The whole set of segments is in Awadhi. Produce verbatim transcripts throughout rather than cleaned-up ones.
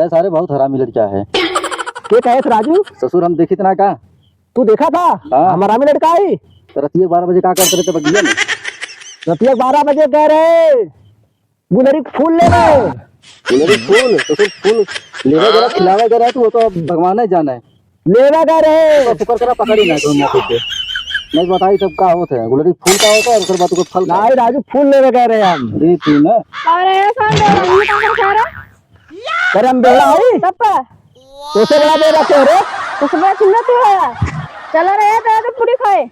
ए सारे बहुत हरामी लड़का है। के कहे थे राजू? ससुर हम देखित ना का? तू देखा था? हाँ। हम हरामी लड़का है? तो रतिया बारह बजे का करते रहते बगिया में? रतिया बारह बजे कह रहे गुलरी के फूल लेवे। गुलरी के फूल? तो फिर फूल लेवे गए, खिलावे गए रहे, तो वो तो अब भगवान ही जाने। लेवे गए रहे। तो शुक्र करा पकड़ी ना कोई मौके पे। नहीं बताई तब का होत है, गुलरी के फूल का होता है, और फिर बात को फल का। नहीं राजू, फूल लेवे गए रहे हम। जी, तू ना। अरे, ये कौन दे रहा है? ये कौन खा रहा है? अरे, हम बेड़ा है। तब का? तोसे बड़ा बेड़ा के रे? तोसे बड़ा चिल्ला तू है। चला रे, तो, तो पूरी खाए।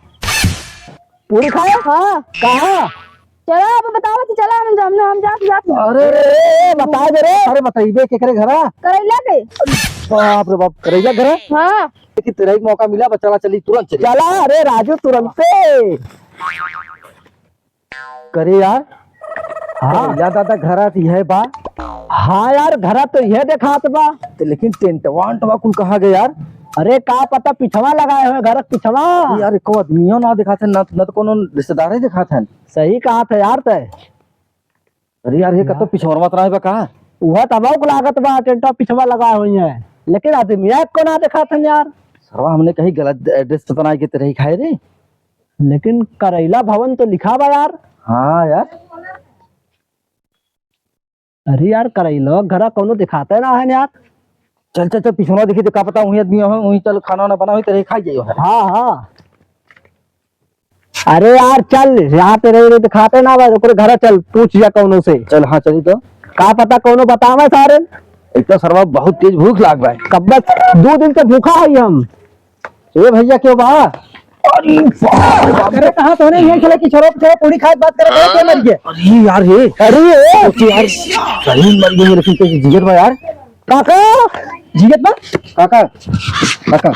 पूरी खाए? हाँ। कहाँ? चला, अब बताओ तो चला, हम, हम, हम जात, जात। अरे, ए, ए, बता दे रे। अरे, बताइबे केकरे घरा? करैला के। बाप रे बाप, करैला घरा? हाँ। लेकिन तेरा एक मौका मिला, बस चला चली, तुरंत चली। चला, अरे राजू, तुरंते। करे यार, हाँ। करैला दादा घरा तो यह बा। हाँ यार, घरा तो यह देखात बा। तो लेकिन टेंटवा, अंटवा कुल कहाँ गए यार? अरे, का पता, पिछवा लगाए हुए, घर के पिछवा। यार, एको आदमियों ना देखात है, ना, ना तो कोनो रिश्तेदार ही देखात है। सही कहा था यार तय। अरे यार, ये कतो पिछोरवा तरह बा का? उहे तबाऊ को लागत बा, टेंटवा पिछवा लगा हुई है, लेकिन आदमी एक को ना देखात है यार। सरवा, हमने कहीं गलत एड्रेस तो ना के तेरे ही खाए रे। लेकिन करैला भवन तो लिखा बा यार। हाँ यार। अरे यार, करैला घरा कौनो दिखाते ना है यार। चल, चल, चल, पिछवा देखी तो का पता वहीं आदमी हो, वहीं चल खाना वाना बना, वहीं तेरे खा जाइयो है। हाँ, हाँ। अरे यार, चल, यहाँ पे रही, रही तो खाते ना बा, ओकरे घरा चल, पूछ जा कौनो से। चल, हाँ, चली तो। का पता कौनो बतावे सारे। एक तो सरवा बहुत तेज भूख लाग बा। कब बस दो दिन से भूखा है हम। ए भैया, क्यों बा? अरे बाप रे बाप। अरे कहाँ तोने ये खेला कि छोरो, छोरो पूरी खाए बात करे, कहाँ पे मर गए? अरे यार, ये। अरे ये। अरे यार, सही मर गए, लेकिन तो जियत बा यार। काका। जियत बा? काका, काका।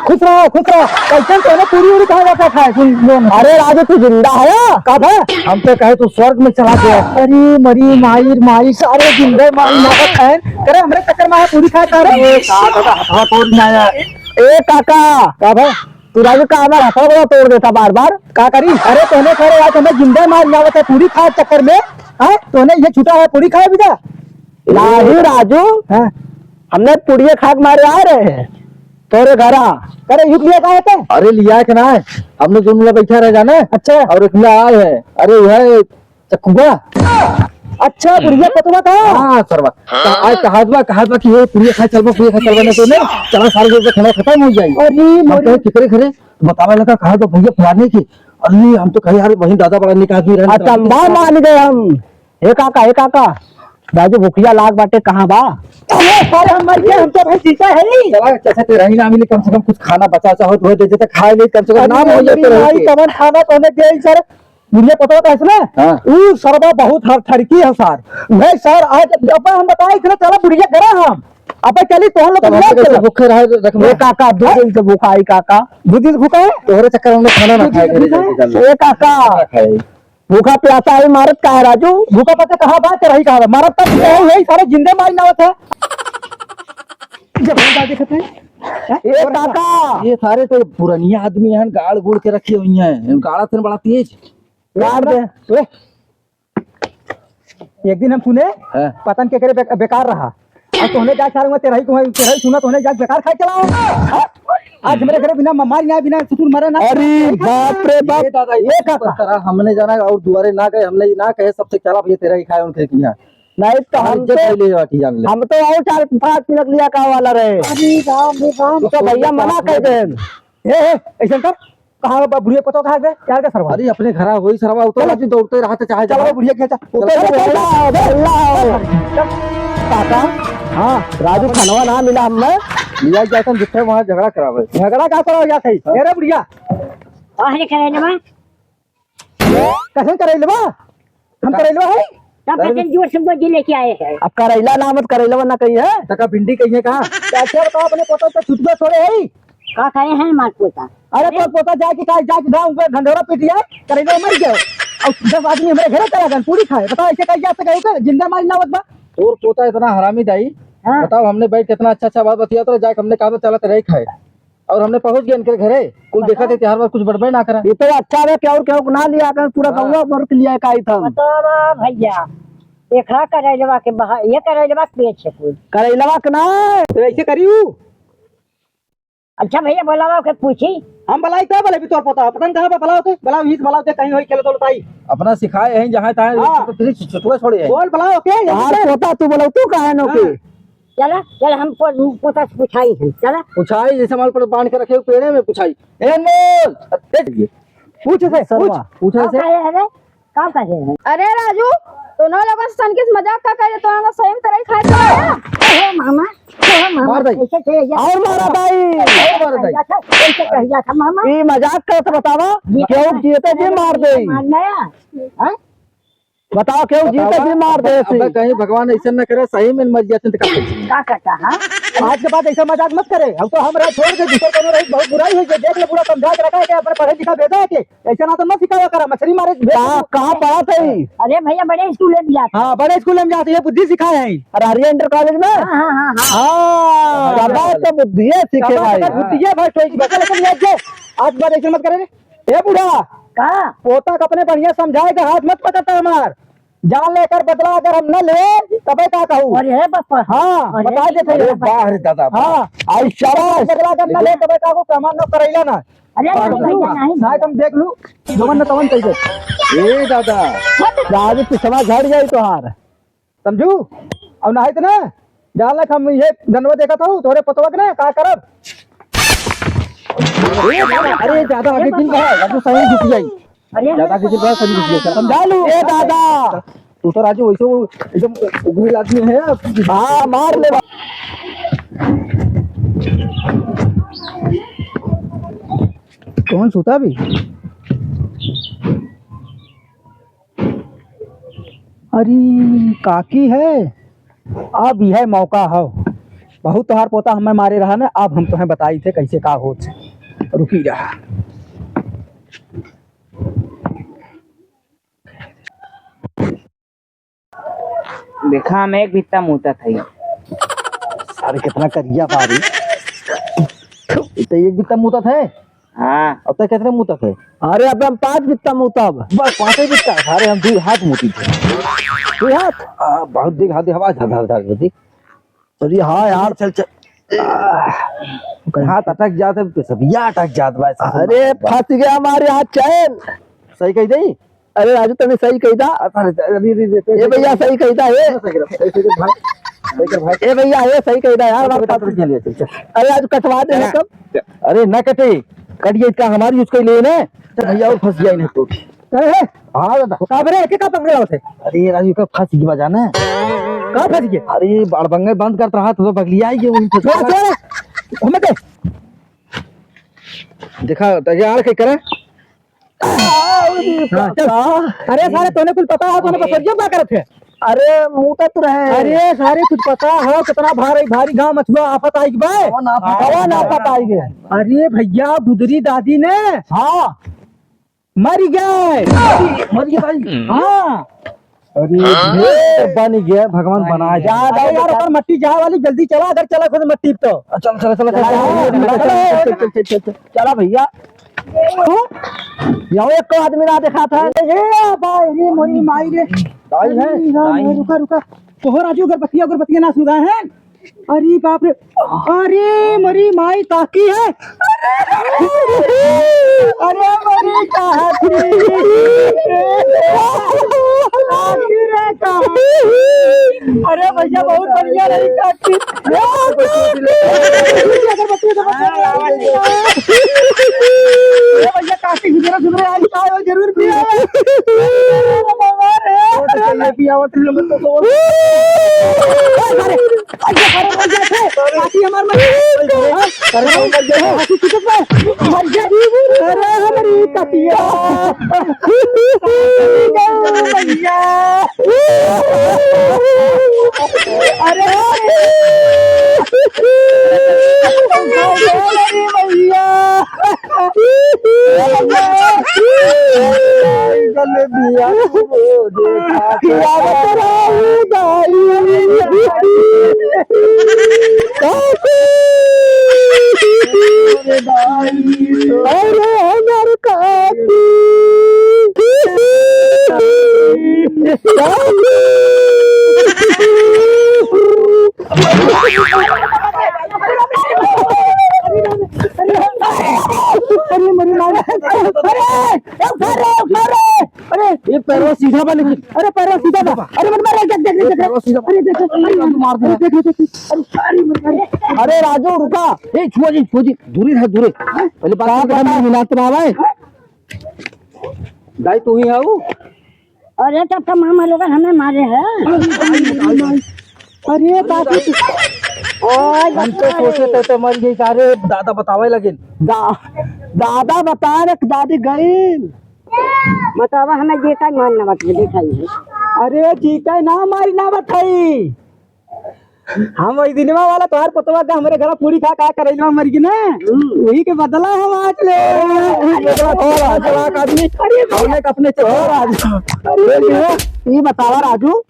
खुश रहो, खुश रहो। कैसन तोने पूरी उड़ी कहाँ जाता खाए, सुन लो ना। अरे राजू, तू जिंदा है? का बा? हम तो कहे तू स्वर्ग में चला गया। अरे मरी माई, माई, सारे जिंदे माई, माई खाए। करे हमरे चक्कर में पूरी खाए, सारे। ए, का दादा, हथवा तोड़ ना आया। ए काका, का बा? तू राजू का हमार हथवा गोड़ा तोड़ देता बार बार। का करी? अरे तोहने करे आज हमें जिंदा मार आवत है पूरी खाए चक्कर में। हाँ, तोहने ये छूटा है पूरी खाए भी जा। नाही राजू, हाँ। हमने पुड़िया खा के मारे आ रहे हैं तोरे घरा। अरे युग लिया का है ते? अरे लिया के ना है, हमने जो मिला बैठा रह जाना। अच्छा। और एक मिला आए है, अरे वह चकुआ। अच्छा, बुढ़िया पतवा का? हाँ, सरवा। तो आज कहा बा, कहा बा कि ये पुड़िया खा चलबा, पुड़िया खा चलबा, ना तो नहीं, चला सारे लोग का खाना खत्म हो जाई। अरे, हम मरे। कहे, "केकरे घरे?" तो बतावे लगा, कहा तो भैया फलाने की। अरे, हम तो कहे, "यार, वहीं दादा बड़ा निकाह भी रहने।" अचंभा मान गए हम। "हे काका, हे काका, राजू भुखिया लाग बाटे, कहाँ बा?" अरे, सारे हम मर गए, हम तो भाई जीता है ही। चला, जैसे तेरा ही नाम मिले, कम से कम कुछ खाना बचा उचा हो, तो दे देते, खाए ले, कम से कम अरे, नाम हो जाए तेरा भाई, ही। कमन खाना तोने दे, सर? बुढ़िया पतवा का है ना? हाँ। ऊ सरवा बहुत हर ठरकी है सार। भाई सार, आज अब हम बताए इतना चला बुढ़िया करा हम। अब चली तो हम लोग तब हम लोग कैसे भूखे रहे रख ए में? काका, दो दिन से भूखा आई काका। दो दिन से भूखा है? तोहरे चक्कर में खाना ना खाए, घरे जाके चल। ए काका, खाए। भूखा प्यासा आई मारत का है राजू? भूखा प्यासा कहाँ बात है, रही कहाँ बा? मारत तक नहीं है, सारे जिंदे मारी नावत है। जब हम जा देखते हैं, हैं? ए काका। ये सारे तो पुरनिया आदमी हैं, गाड़ गुड़ के रखे हुई हैं। गाड़ा थे बड़ा तेज। गाड़ दे। ओए। एक दिन हम सुने, हाँ। पता न के करे बे-, बेकार रहा। आज तोहने जाके सारे में तेरही को, तेरही सुना तोहने जाके बेकार खाए चला हो। हाँ? आज हमरे घरे बिना म-, मारी ना, बिना सुतुर मरे ना। अरे बाप रे बाप। ये दादा, ये ये का का करा? हमने जाना और दुआरे ना गए, हमने ये ना कहे सबसे चला भैया तेरही खाए उनके यहाँ। नहीं तो और हम इज्जत तो, ले बाकी जान ले। हम तो और चार पाँच मिनट लिया का वाला रहे। अरे राम रे राम। तो भैया मना कर दे। ए, ए, ऐसे कर। कहाँ बा बुढ़िया पतो कहाँ गए? यार का सरवा? अरे अपने घरा वही सरवा उतर चलो। आज दौड़ते रहा था चाहे चलो जहाँ। बुढ़िया के चल। उतर चलो, चलो, चलो। चलो। काका, हाँ। राजू खनवा ना मिला हमें। लिया जाता जितने वहाँ झगड़ा करावे। झगड़ा का करावे जाते ही? हाँ। अरे बुढ़िया। काहे करे ना? कैसे करैलवा? हम का-, करैलवा है? तब अरे कैसे जोर से गोदी लेके आए हैं? अब करैला ना मत करैलवा ना कही है। तका भिंडी कही है का? तो अच्छा बताओ, अपने पोता तो छुटवा छोड़े है। का करे हैं मार पोता? अरे तो पोता जाके का, जाके गाँव में ढंढोरा पीट लिया, करैलवा मर गया। और दस आदमी हमारे घरे चला गए, पूरी खाए। बताओ ऐसे कहीं जा सके हो क्या? जिंदा मारी ना होत बा। तोर पोता इतना हरामी दाई। हाँ। बताओ हमने बैठ के इतना अच्छा अच्छा बात बतिया तो जाके हमने कहा चला तेरे ही खाए। और हमने पहुंच गए इनके घरे, कुल देखा थे, हर बार कुछ बड़बड़ ना करा। ये तो अच्छा है, क्या और क्या ना लिया कर, पूरा हाँ। गौवा भर के लिया काई था। बतावा भैया, एकरा करैलवा के बहा-, ये करैलवा के पेट है कुल। करैलवा के ना, तो ऐसे करियो। अच्छा भैया, बोलावा के पूछी। हम बोलाई तब बोले भी तोर पोता, पता नहीं कहाँ पे बोलाओ के, बोलाओ, ही बोलाओ के, कहीं होई खेलत होलत आई। अपना सिखाए हैं जहाँ तहाँ, हाँ। तो किसी छुटुआ छोड़े हैं। बोल, बोलाओ के, तोहार पोता तू बोलाओ, तू काहे नो के? हाँ। चला, चल, हम पो-, पोता से पुछाई है, चला। पुछाई, जैसे माल पर बांध के रखे हो पेड़े में, पुछाई। ए अनमोल, ए, पूछ से, सरवा। पूछ, पूछ का से। कहे है रे? का कहे है? अरे राजू, तोनो लोगन से तनकिस मजाक का करे, तो हम सही में तरह खाए तो आया। ओ मामा, ओ मामा, मार दे। कैसे, कैसे, कैसे? और मारा दाई। और मारा दाई। कैसे, कैसे कहिया था मामा? ई मजाक करत बतावा, जी। केहू जीते जी मार दे। मार नया, हाँ? बताओ, केहू जीते बतावा, जी मार दे अबे, ऐसे। अबे कहीं भगवान ऐसा न करे, सही में मर जाते तो का करते? का करता, हाँ? आज के बाद ऐसा मजाक मत करे। हम तो हम रहे छोड़ के दूसरे कोनो रही, बहुत बुराई है। ये देख ले, पूरा समझा के रखा है कि अपने पढ़े लिखा भेजा है कि ऐसा ना तो मत सिखाया करा, मछली मारे भेज कहाँ, दो। कहाँ पढ़त है? अरे भैया, बड़े स्कूल में जाते। हाँ, बड़े स्कूल में जाते, ये बुद्धि सिखाए हैं। अरे हरियर इंटर कॉलेज में? हाँ, हाँ, हाँ, हाँ। हाँ, हाँ, ज्यादा हाँ। तो बुद्धि है सीखे ज्यादा भाई। तो बुद्धि है भाई, सोच बचा लेकिन ये आज के बाद ऐसा मत करे रे। ए बूढ़ा, का? पोता के अपने बढ़िया समझाए के हाथ मत पकड़ता हमार। जान लेकर बदला अगर हम न ले, तबे का कहू? अरे हे बापा। हाँ, अरे बता देते अरे हैं। वाह रे दादा, वाह। हाँ। आई शाबाश। बदला अगर न ले, तबे का कहू, कमान न करैला ना। अरे बात नहीं, सुन, भैया, नहीं। ना तुम देख लू, जवन न तवन कह दे। ए दादा। आज पिछवा झड़ जाई तोहार। समझू? और नाहीं त ना, जान लक हम ये धनवा देखत हूँ, तोहरे पतवा के ना, का करब? अरे, ज्यादा आगे गिर गया, राजू सही घिस जाई। अरे, ज्यादा आगे गिर गया, सही घिस जाई। समझा लू। ए दादा। तू तो राजू वैसे वो एकदम उग्र आदमी है। हाँ, मार ले। कौन सुता भी? अरे काकी है, अब यह मौका हो। बहुत तोहार पोता हमें मारे रहा ना, अब हम तुम्हें बताई थे कैसे का होत। रुकी रहा। देखा, हम एक बित्ता मूतत हई। अरे, कितना करिया बारी। तो एक बित्ता मूतत है? हाँ। अब तक कितने मूतत है? अरे, अब हम पाँच बित्ता मूतब। बस, पाँचे बित्ता? अरे, हम दुई हाथ मूती थे। दुई हाथ? आ, बहुत देख, हाथ, हवा, धर, धर, धर, धर। अरे, हाँ यार। चल, चल। आ, हाथ अटक जात है, पेशबिया अटक जात बा। अरे, फंस गया हमारे हाथ चैन। सही कही दे। अरे राजू, तनी सही कही दा। अरे, अरे, अरे, अरे, ए भैया, सही कही दा, ए। सही कर, सही कर भाई। सही कर भाई। ए भैया, ए सही कही दा यार, चल, हमारे चल, पास चल, चल, चल, चल। अरे राजू, कटवा दे चल। सब। अरे ना कटे, कट गई का हमारी use कर लिए ना। चल भैया, और फंस गया इन्हें तो। अरे, हाँ दादा। साहब रे, के का पंगे होते? अरे राजू, का फंस गई बजाना। का फंस गए? अरे, बाड़ बंगे बंद करत रहा तो बगलिया आई गए वहीं फंस गए। छोड़, छोड़। घूमे दे। देखा, तैयार के करे। हाँ, चल। अरे सारे, तोने कुल पता है, तोने बसरिया का करत है? अरे, मूतत रहे। अरे सारे, कुछ पता है कितना भारी, भारी गांव मछुआ आफत आई बे? कौन आफत? कौन आफत आई बे? अरे भैया, गुदरी दादी ने। हाँ। मर गए। मर गए भाई। हाँ। अरे, ढेर बन गया, भगवान बनाए। जा, अरे यार, ऊपर मट्टी जा वाली, जल्दी चला, अगर चला खुद मट्टी तो। चल, चल, चल, चल, चला, चल, चला, चल, चल, चल, चल, चल, चल। चला भैया। तू? यहाँ एक को आदमी ना देखा था। ए, ए, भाई रे, मोरी माई रे। भाई है? अरे, हाँ, भाई। रुका, रुका। तोहर राजू अगरबत्तिया, अगरबत्तिया ना सुलगाए हैं? अरे बाप रे, अरे मरी माई काकी है। अरे मरी काकी। काकी रे काकी। अरे भैया बहुत बढ़िया रही काकी। अरे भैया काकी सुधरे सुधरे आई चाय जरूर पिया। अरे बाबा रे। पियावत रही हम तो। अरे, अरे, अरे, मर गया थे। काकी हमार मर गया। अरे, मर गया। काकी किधर पे? मर गया। अरे, हमारी काकिया। भैया। अरे, अरे, भैया। अरे, मरी मार। अरे, अरे, अरे, अरे, अरे, ये पैरवा सीधा बा लेकिन। अरे, पैरवा सीधा बा। अरे, मत मार, देख, देख, ये देख, पैरवा सीधा बा। अरे, देख, देख, अरे, अरे, मार दे। अरे, अरे, मत मार। अरे, राजू, रुका। ए, छुआ जी, छुआ जी, दूरी रह, दूरी। पहले बात का, कर, बता। मिलात रहा भाई। दाई, तू ही हाउ? अरे, तब तो मामा लोगन हमें मारे हैं। अरे, बाबू। ओए, हम तो बता। सोचे थे तो मर गई, अरे, दादा बतावे लगे। दा-, दादा बता रे, दादी गई। बतावा, हमें जीता ही मान न बता, देखा ही है। अरे, जीता ही ना, मारी ना बताई। हम वही दिनवा वाला तोहार पतवा का हमरे घर पूरी खा खा करैलवा मर गई ना, हम्म। वही के बदला हम आज ले। अरे, बदला कौन आज? बड़ा आदमी। अरे, हमने अपने चेहरा आज। अरे, ये बतावा राजू,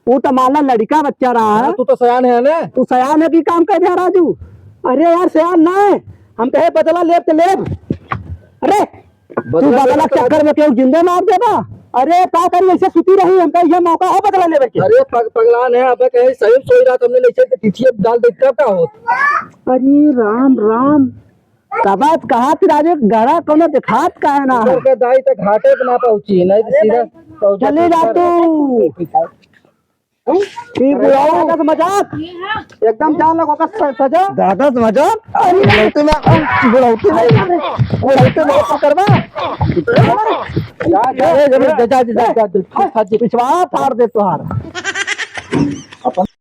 वो तो मान ला लड़का बच्चा रहा है। हाँ, तू तो सयान है ना। तू सयान है कि काम कर दिया राजू? अरे यार, सयान ना है, हम कहे बदला लेब तो लेब। अरे, तू बदला बदला लेबे तो चक्कर में केहू जिंदे मार देबा? अरे, का करी, ऐसे सुती रही, हमका यह मौका है बदला लेबे के। अरे, पग-, पगलान है, अबे कहीं सही सोई रात हमने नहीं चलते, तिथिये डाल दे, तब का होत? अरे, राम, राम। का बात कहा थी राजे, गड़ा कौनो दिखात का है ना? ऊपर के दाई तक घाटे पे ना पहुंची, नहीं तो सीधा पहुंचा चले जा तू। ई बुढ़ऊ। दादा से मजाक, एकदम जान लगा ओकर स-, सजा। दादा से मजाक? अरे, बुढ़ौती में, बुढ़ौती में, बुढ़ौती में करबा? जा, जा, जा, जा, जा, जा, जा, जा, पिछवा फाड़ दे तोहार। अपन